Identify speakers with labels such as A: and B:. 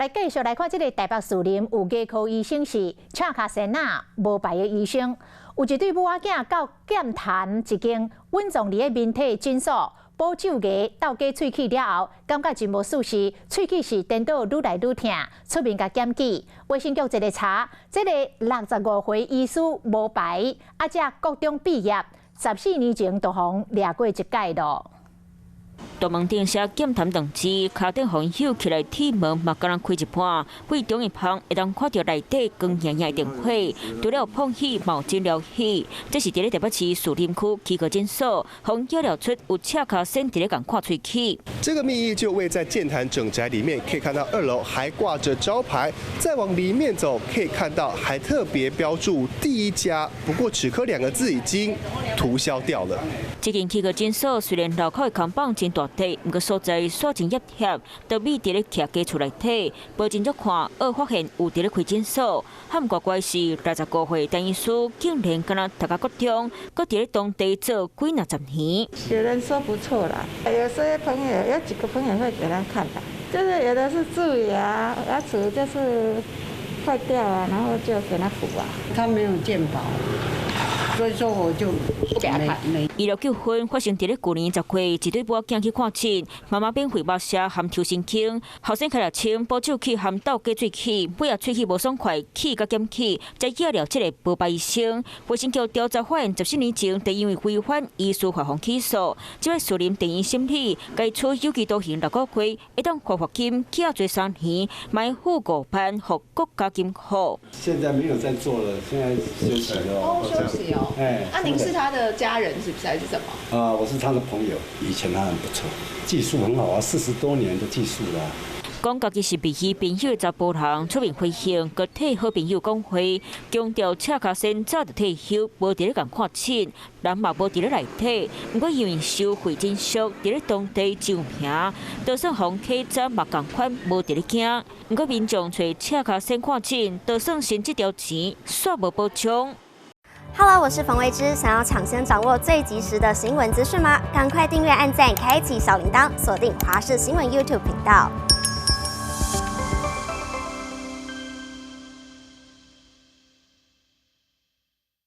A: 來繼續來看這个台北士林有牙科醫生是赤跤仙仔無牌的醫生，有一對母仔囝到劍潭一間穩藏佇个民體診所補蛀牙、鬥假喙齒了後，感覺真無舒適，喙齒是顛倒愈來愈疼，出面共檢舉。衛生局一个查，這个65歲醫師無牌，啊，才國中畢業，14年前就予掠過一擺囉。
B: 大門頂寫劍潭兩字，跤頂予人搝起來鐵門嘛，敢若開一半，肺中的芳會當看著內底光焱焱的燈火，除了碰喜，嘛有診療喜。這是佇咧台北市士林區齒科診所，予人掠出有赤跤仙佇咧共看喙齒。
C: 這個秘醫就位在劍潭整宅裡面，可以看到二樓還掛着招牌。再往裡面走，可以看到還特別標註第一家，不過齒科兩個字已經塗銷掉了。
B: 這間齒科診所雖然樓口的看板真大塊，毋過所在煞真狹狹，都覕佇咧徛家厝內底，無真足看，會發現有佇咧開診所。還毋過怪是65歲陳醫師，竟然敢若讀到國中，閣佇咧當地做幾若十年。
D: 有人說不錯啦，有些朋友有幾個朋友會給他看的，就是有的是蛀牙，牙齒就是壞掉啊，然後就給他補啊。
E: 他沒有健保。所以說我就
F: 不給他看。
B: 醫療糾紛發生佇咧舊年10月，一對母仔去看診，媽媽免費目射含抽神經，後生開了槍補蛀齒含鬥假喙齒，尾仔喙齒無爽快，去共檢舉，才惹了這个無牌醫生。衛生局調查發現，14年前就因為違反醫師法予起訴，這擺士林地院審理，共處有期徒刑6個月，會當罰罰金，寄做3年，嘛付5萬予國家金庫。
G: 現在沒有在做了，現在休息了。
F: 哦，休息哦。
G: 哎，
F: 啊，您是他的家人是不是還是什麼？
G: 啊，我是他的朋友，以前他很不錯，技術很好啊，40多年的技術啦。
B: 講家己是秘醫朋友的查埔人出面回應，閣替好朋友講話，強調赤跤仙早就退休，無佇咧共看診，人嘛無佇咧內底。毋過因為收費真俗，佇咧當地真有名，就算予起早嘛仝款無佇咧驚。毋過民眾揣赤跤仙看診，就算先這條錢，煞無保障。
H: Hello，我是馮維之，想要搶先掌握最及時的新聞資訊嗎？趕快訂閱、按讚、開啟小鈴鐺，鎖定華視新聞 YouTube 頻道。